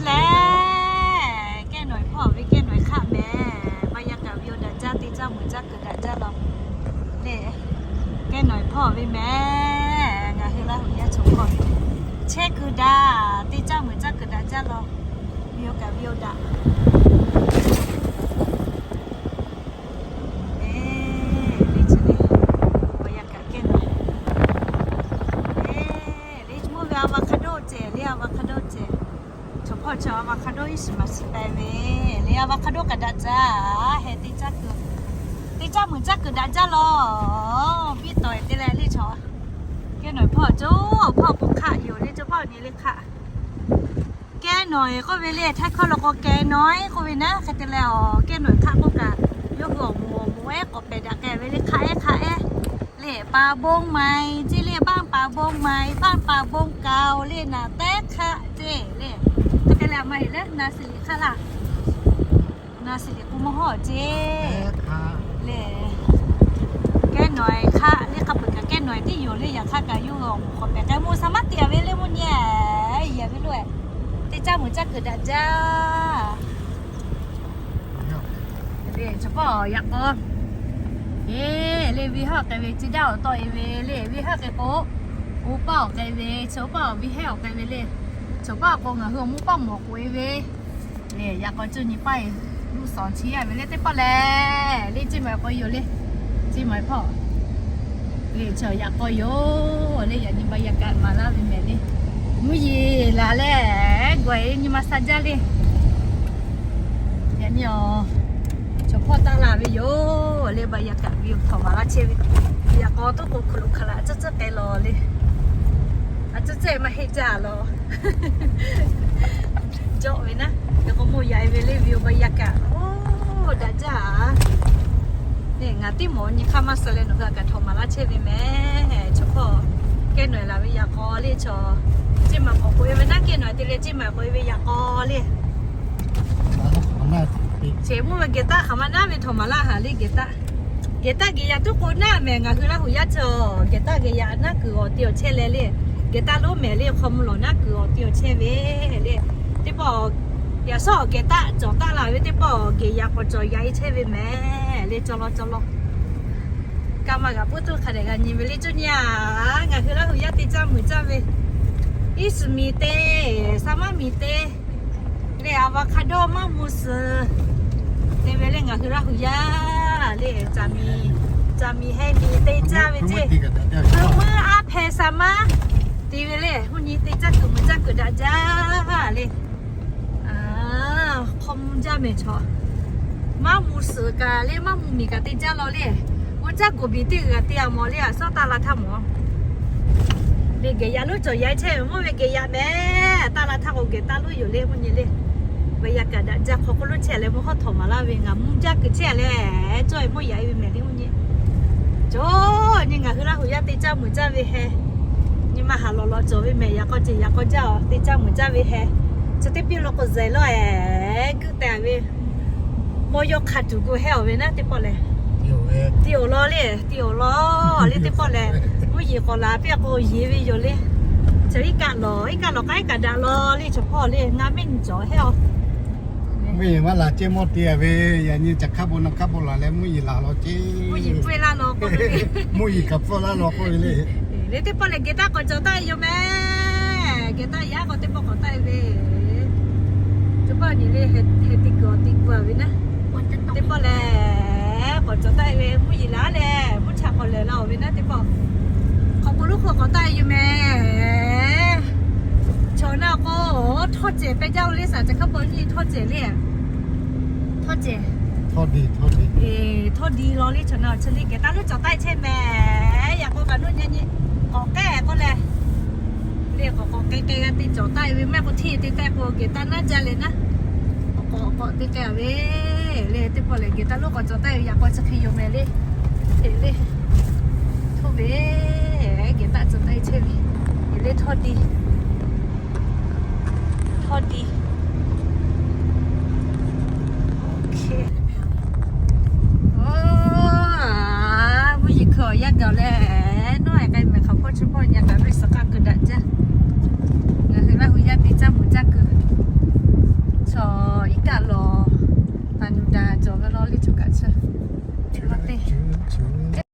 Lehˬ, kehˉ nawˬ hpawˇ ve kehˉ nawˬ hk'aˆ mehˍ. Maˇ yaˇ kaꞈ ve awˬ daꞈ jaˇ, teˇ caˇ meuꞈ caˇ kuiˬ daꞈ jaˇ law. Lehˬ, kehˉ nawˬ hpawˇ ve mehˍ. Ngaˬ hui Laˇ huˍ yaˇ chaw hpawˇ ve chehˇ kuiˬ daꞈ, teˇ caˇ meuꞈ caˇ kuiˬ daꞈ jaˇ law. Ve awˬ kaꞈ ve awˬ daꞈ Lehˬ, lehˬ, lehˬ, mvuhˇ ve avocado ceh, lehˬ, avocado ceh. Chaw hpawˇ chaw avocado iˉ shiˍ maˍ shiˍ k'ai ve, lehˬ, avocado kaꞈ daꞈ jaˇ, heh teˇ caˇ kuiˬ, teˇ caˇ meuꞈ caˇ kuiˬ daꞈ jaˇ law. Biˇ tawˍ te leh lehˬ chaw, kehˉ nawˬ hpawˇ cawˬ hpawˇ k'o hk'aˆ yoˬ lehˬ, chaw hpawˇ nyi lehˬ hk'aˆ. Kehˉ nawˬ k'oˆ ve lehˬ, htaiˇ hkawˇ lo k'o kehˉ nawˬ k'oˆ ve naˉ, hk'e te leh awˬ kehˉ nawˬ hk'aˆ k'oˆ kaꞈ yawˇ hui awˬ moˍ awˬ moˍ ehˉ k'awꞈ pehˬ daꞈ k'ai ve lehˬ, hk'aˆ ehˉ hk'aˆ ehˉ. Lehˬ, pa bon mai ceˇ lehˬ, baˆ pa bon mai, baˆ pa bon kao lehˬ, naˍ tehˉ hk'aˆ ceˇ lehˬ. Hk'e te leh a ma heˍ lehˬ, na siˍ liꞈ hk'aˆ laˇ. Na siˍ liꞈ k'o mawˇ hawˉ ceˇ lehˬ. Kehˉ nawˬ hk'aˆ lehˬ, hk'a peuˬ kaꞈ kehˉ nawˬ tiˉ yoˬ lehˬ, yaꞈ hk'aˇ kaꞈ yawˇ hui awˬ moˍ k'awꞈ pehˬ k'ai mvuhˇ sa maˉ te a ve lehˬ, mvuhˇ nyi a ve lo ehˉ, teˇ caˇ meuꞈ caˇ kuiˬ daꞈ jaˇ. Lehˬ, chaw hpawˇ yaꞈ k'aw, eˬ lehˬ, ve haˉ k'ai ve ceˇ jaˇ awˬ tawˆ e ve lehˬ, ve haˉ k'ai k'o, oˇ paˆ awˬ k'ai ve, chaw paˆ awˬ ve hehˉ awˬ k'ai ve lehˬ, chaw paˆ k'o ngaˬ hui awˬ mvuhˇ paˆ mawˬ k'oꞈ e ve lehˬ, yaꞈ k'aw cuˇ nyi paˆ e, luˇ sawˍ chi a ve lehˬ, teˇ pawˆ lehˬ lehˬ, ceˇ maˍ k'aw yoˬ lehˬ, ceˇ maˍ hpawˇ lehˬ, chaw yaꞈ k'aw yoˬ lehˬ, yaꞈ nyi ba yaꞈ kaꞈ maˍ laˇ ve mehˍ lehˬ, mvuhˇ yeˬ laˬ leh gawˬ e nyi ma sa jaˇ lehˬ. Yaꞈ nyi awˬ, chaw hpawˇ taˇ la ve yoˬ lehˬ, ba yaꞈ kaꞈ ve yoˬ htawnˍ maˍ laˇ chehˇ ve, yaꞈ k'aw toˆ k'o hkuiˬ lo hk'aˬ laꞈ a cuhˇ cuhˇ k'ai law lehˬ, a cuhˇ cuhˇ maˇ heˆ jaˇ law. Jawˆ ve naˉ, yaꞈ k'aw mawˇ yaꞈ e ve lehˬ, ve yoˬ ba yaꞈ kaꞈ oˇ daꞈ jaˇ. Lehˬ, ngaˬ teˇ mawˬ nyi hk'aˇ maˇ suh leh nawˬ hui a kaꞈ htawnˍ maˍ laˇ chehˇ ve mehˍ. Chaw hpawˇ kehˉ nawˬ laˬ ve yaꞈ k'aw lehˬ, chaw ceˇ maˍ k'awꞈ k'oꞈ e ve naˉ, kehˉ nawˬ te leh ceˇ maˍ k'oꞈ e ve yaꞈ k'aw lehˬ, cheˬ mvuhˇ ve geh taˇ hk'aˬ ma naˉ ve htawnˍ maˍ laˇ haˍ lehˬ, geh taˇ geh taˇ geh yaꞈ tuˉ k'o naˉ mehˍ, ngaˬ hui Laˇ huˍ yaˇ chaw geh taˇ geh yaꞈ naˉ kuiˬ awˬ te awˬ chehˇ leh lehˬ, geh taˇ lonˉ mehˍ lehˬ, hk'aw mvuh lawˬ naˉ kuiˬ awˬ te awˬ chehˇ ve lehˬ, teˇ pawˆ yaꞈ shawˉ awˬ geh taˇ cawˬ taˇ la ve, teˇ pawˆ geh yaꞈ k'awꞈ cawˬ yaꞈ e chehˇ ve mehˍ lehˬ, cawˬ law cawˬ law. Kaˇ maˇ g'a puiˉ tuˬ hk'a dehꞈ g'a nyi ve lehˬ, cuˇ nyi a, ngaˬ hui Laˇ huˍ yaˇ teˇ caˇ meuꞈ caˇ ve, iˉ suhˍ miˬ te, saˍ maˇ miˬ te lehˬ, avocado maˇ mvuh suhˍ te ve lehˬ, ngaˬ hui Laˇ huˍ yaˇ lehˬ, caˬ miˬ, caˬ miˬ heh miˬ te caˇ ve ceˇ, meuˇ aˉ hpehˇ saˍ maˇ te ve lehˬ, mvuhˇ nyi teˇ caˇ kuiˬ meuꞈ caˇ kuiˬ daꞈ jaˇ lehˬ, hk'aw mvuh jaˇ mehˍ chaw. Maˇ mvuh suhˍ kaꞈ lehˬ, maˇ mvuh miˬ kaꞈ te jaˇ law lehˬ, mvuh caˇ goˍ biˬ teˇ g'aˇ te a mawˬ lehˬ, a shawˉ taˇ la htaˇ mawˬ lehˬ, geh yaꞈ lonˉ cawˬ yaꞈ e chehˇ ve mvuhˇ ve geh yaꞈ mehˍ. Taˇ la htaˇ k'o geh taˇ lonˉ yoˬ lehˬ, mvuhˇ nyi lehˬ, ba yaꞈ kaꞈ daꞈ jaˇ. Hk'aw hk'oˆ lonˉ chehˇ leh mvuhˇ hawˉ htawnˍ maˍ laˇ ve, ngaˬ mvuh jaˇ kuiˬ chehˇ lehˬ, cawˇ e mawˇ yaꞈ e ve mehˍ lehˬ, mvuhˇ nyi cawˬ nyi ngaˬ hui Laˇ huˍ yaˇ teˇ caˇ meuꞈ caˇ ve heh, nyi ma haˍ lawˬ lawˬ cawˬ ve mehˍ. Yaꞈ k'aw ceˬ yaꞈ k'aw jaˇ a, teˇ caˇ meuꞈ caˇ ve heh, chi teˇ piˇ lo k'o zehˬ lawˇ ehˉ guˇ tehꞈ ve, mawˇ yawˇ hk'a tuˬ gu heh awˬ ve naˉ, teˇ pawˆ lehˬ, te awˬ law lehˬ, te awˬ law lehˬ, teˇ pawˆ lehˬ, mvuhˇ yeˬ k'awꞈ laˬ piˇ k'o yeˬ ve yoˬ lehˬ, chi iˉ kaˆ lawˬ, iˉ kaˆ lawˬ k'ai kaꞈ daꞈ law lehˬ, chaw hpawˇ lehˬ, ngaˬ mehˆ nyi cawˬ heh a. Mvuhˇ yeˬ maˇ laˬ ceˇ mawˇ te a ve, yaꞈ nyi caˬ hk'aˇ bon naˬ hk'aˇ bon laˬ leh mvuhˇ yeˬ laˬ law ceˇ. Mvuhˇ yeˬ pfuhˇ laˇ law k'oˆ ve, mvuhˇ yeˬ kaꞈ pfuhˇ laˇ law k'oˆ ve lehˬ, teˇ pawˆ lehˬ geh taˇ k'awꞈ cawˬ taˇ yoˬ mehˍ. Geh taˇ yaꞈ k'aw teˇ pawˆ k'awꞈ taˇ ve, teˇ pawˆ nyi lehˬ, heh te kuˬ awˬ te kuˬ a ve naˉ, teˇ pawˆ lehˬ k'awꞈ cawˬ taˇ ve, mvuhˇ yeˬ laˬ lehˬ mvuhˇ cha k'awꞈ lehˬ la awˬ ve naˉ, teˇ pawˆ hk'aw k'o lonˉ hk'oˆ k'awꞈ taˇ yoˬ mehˍ. Chaw naˉ k'o, htawˇ cehˬ pehˇ jaˇ o lehˬ, saˍ caˬ hk'aˇ paw nyi htawˇ cehˬ lehˬ, htawˇ cehˬ, htawˇ di law lehˬ, chaw naˉ chi lehˬ geh taˇ lonˉ cawˬ taˇ chehˇ mehˍ. Yaꞈ k'aw kaꞈ nuˇ nyi nyi k'awꞈ k'ehˉ k'oˆ leh, lehˬ k'awꞈ k'awꞈ k'ehˉ k'ehˉ g'a te cawˬ taˇ ve mehˆ k'o, hteˇ te tehꞈ k'o geh taˇ naˉ jaˇ leh naˉ, k'awꞈ k'awꞈ te k'ehˉ ve lehˬ, teˇ pawˆ lehˬ geh taˇ lonˉ k'awꞈ cawˬ taˇ ve. Yaꞈ k'aw chi hk'e yoˬ mehˍ lehˬ, te lehˬ, htawˇ ve geh taˇ cawˬ taˇ chehˇ ve, te lehˬ htawˇ di, htawˇ di. Mvuhˇ yeˬ hkui awˬ yanˇ gaˬ leh, nawˉ e k'ai mehˍ hk'aˬ hpawˇ chi hpawˇ nyi kaꞈ ve suhˍ k'aˇ kuiˬ daꞈ jaˇ. Ngaˬ hui Laˇ huˍ yaˇ teˇ caˇ meuꞈ caˇ kuiˬ ve la le chaw kaꞈ chi, teˇ